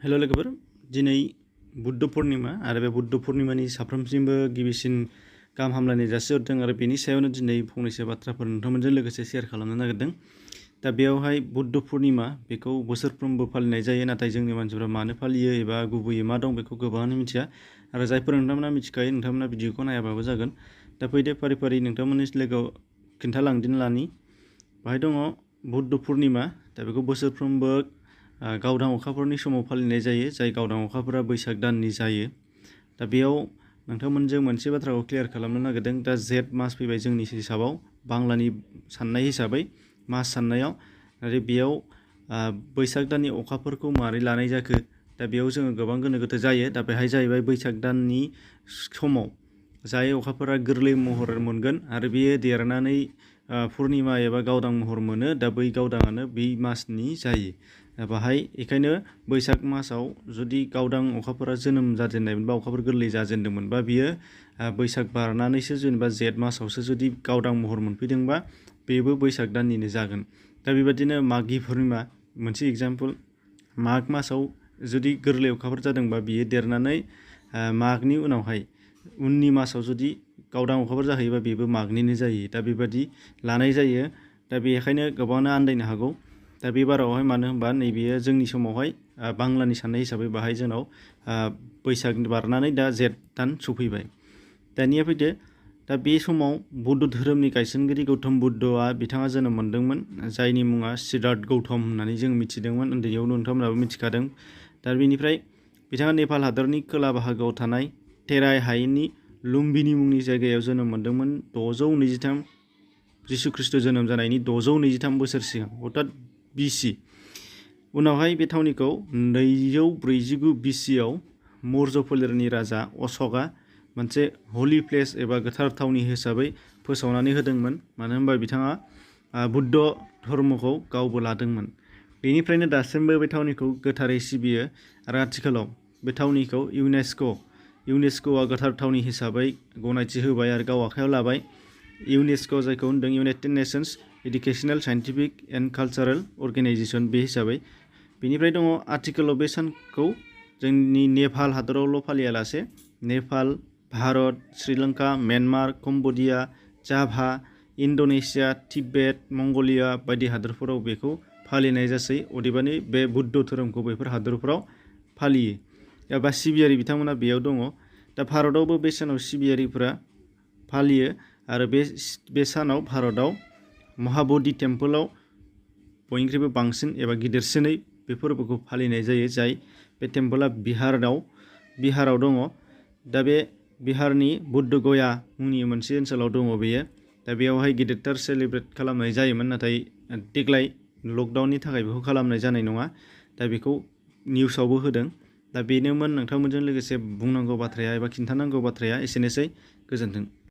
हेल' लोगोफोर, दिनै बुद्ध पुर्निमा आरो बे बुद्ध पुर्निमानि साफ्रोमसिमबो गिबिसिन गाहाम हामलायनाय जासिहरदों आरो बेनि सायावनो दिनै फंनैसो बाथ्राफोर नोंथांमोनजों लोगोसे शेयार खालामनो नागिरदों। दा बेयावहाय बुद्ध पुर्निमा बेखौ बोसोरफ्रोमबो फालिनाय जायो, नाथाय जोंनि मानसिफ्रा मानो फालियो एबा गुबैयै मा दं बेखौ गोबाङानो मिथिया आरो जायफोर नोंथांमोना मिथिखायो नोंथांमोना भिडिअखौ नायाबाबो जागोन। दा फैदो फारि फारि नोंथांमोननि लोगोआव खिन्थालांदिनि लानि। बाहाय दङ बुद्ध पुर्निमा। दा बेखौ बोसोरफ्रोमबो गावदां अखाफोरनि समाव फालिनाय जायो, जाय गावदां अखाफोरा बैसाग दाननि जायो। दा बेयाव नोंथांमोनजों मोनसे बाथ्राखौ क्लियार खालामनो नागिरदों। दा जेठ मास फैबाय जोंनि हिसाबाव, बांलानि साननाय हिसाबै मास साननायाव, आरो बेयाव बैसाग दाननि अखाफोरखौ मारै लानाय जाखो, दा बेयाव जोङो गोबां गोनो गोथो जायो। दा बेहाय जाहैबाय बैसाग दाननि समाव जाय अखाफोरा गोरलै महर मोनगोन आरो बेयो देरनानै पुर्निमा एबा गावदां महर मोनो। दा बै गावदाङानो बै मासनि जायो। बाहाय बेखायनो बैसाग मासाव जुदि गावदां अखाफोरा जोनोम जाजेननायमोनबा, अखाफोर गोरलै जाजेनदोंमोनबा, बियो बैसाग बारनानैसो जेनेबा जेठ मासावसो जुदि गावदां महर मोनफैदोंबा बेबो बैसाग दाननिनो जागोन। दा बेबादिनो मागि पुर्निमा मोनसे एग्जाम्पल। माग मासाव जुदि गोरलै अखाफोर जादोंबा बियो देरनानै मागनि उनावहाय उननि मासाव जुदि गावदां अखाफोर जाहैयोबा बेबो मागनिनो जायो। दा बेबादि लानाय जायो। दा बेखायनो गोबाङानो आन्दायनो हागौ। दा बे बारावहाय मानो होनबा नैबेयो जोंनि समावहाय बांलानि साननाय हिसाबै बाहाय जोंनाव बैसाग बारनानै दा जेठ दान सफैबाय। दानिया फैदो, दा बे समाव बौद्ध धोरोमनि गायसनगिरि गौतम बुद्धआ बिथाङा जोनोम मोनदोंमोन, जायनि मुङा सिद्धार्थ गौतम होननानै जों मिथिदोंमोन। उन्दैयावनो नोंथांमोनाबो मिथिखादों। दा बेनिफ्राय बिथाङा नेपाल हादरनि खोला बाहागोआव थानाय तेराइ हायेननि लुम्बिनी मुंनि जायगायाव जोनोम मोनदोंमोन 623 जिसु ख्रीष्ट जोनोम जानायनि 623 बोसोर सिगां, अर्थात बिसि। उनावहाय बे थावनिखौ 249 बिसिआव मौर्य फोलेरनि राजा अश'कआ मोनसे हलि प्लेस एबा गोथार थावनि हिसाबै फोसावनानै होदोंमोन, मानो होनबा बिथाङा बुद्ध धर्मखौ गावबो लादोंमोन। बेनिफ्रायनो दासिमबो बे थावनिखौ गोथारै सिबियो आरो आथिखालाव बे थावनिखौ इउनेस्क'आ गोथार थावनि हिसाबै गनायथि होबाय आरो गाव आखायाव लाबाय। इउनेस्क' जायखौ होनदों united nations educational, scientific and cultural organisation, बे हिसाबै। बेनिफ्राय दङ आथिखालाव बे सानखौ जोंनि नेपाल हादरावल' फालियालासे Nepal, Bharat, Sri Lanka, Myanmar, Cambodia, Java, Indonesia, Tibet, Mongolia बायदि हादरफोराव बेखौ फालिनाय जासै। अदेबानि बे बुद्ध धोरोमखौ बेफोर हादरफोराव फालियो एबा सिबियारि बिथांमोना बेयाव दङ। दा भारतआवबो बे सानाव सिबियारिफोरा फालियो आरो बे सानाव भारतआव महाब'धि टेम्पोलाव बयनिख्रुइबो बांसिन एबा गिदिरसिनै बे फोरबोखौ फालिनाय जायो, जाय बे टेम्पोला बिहाराव दङ। दा बे बिहारनि बुद्ध गया मुंनि मोनसे ओनसोलाव दङ बेयो। दा बेयावहाय गिदिरथार सेलिब्रेट खालामनाय जायोमोन, नाथाय देग्लाय लकडाउननि थाखाय बेखौ खालामनाय जानाय नङा। दा बेखौ निउसावबो होदों। दा बेनोमोन नोंथांमोनजों लोगोसे बुंनांगौ बाथ्राया एबा खिन्थानांगौ बाथ्राया एसेनोसै। गोजोन्थों।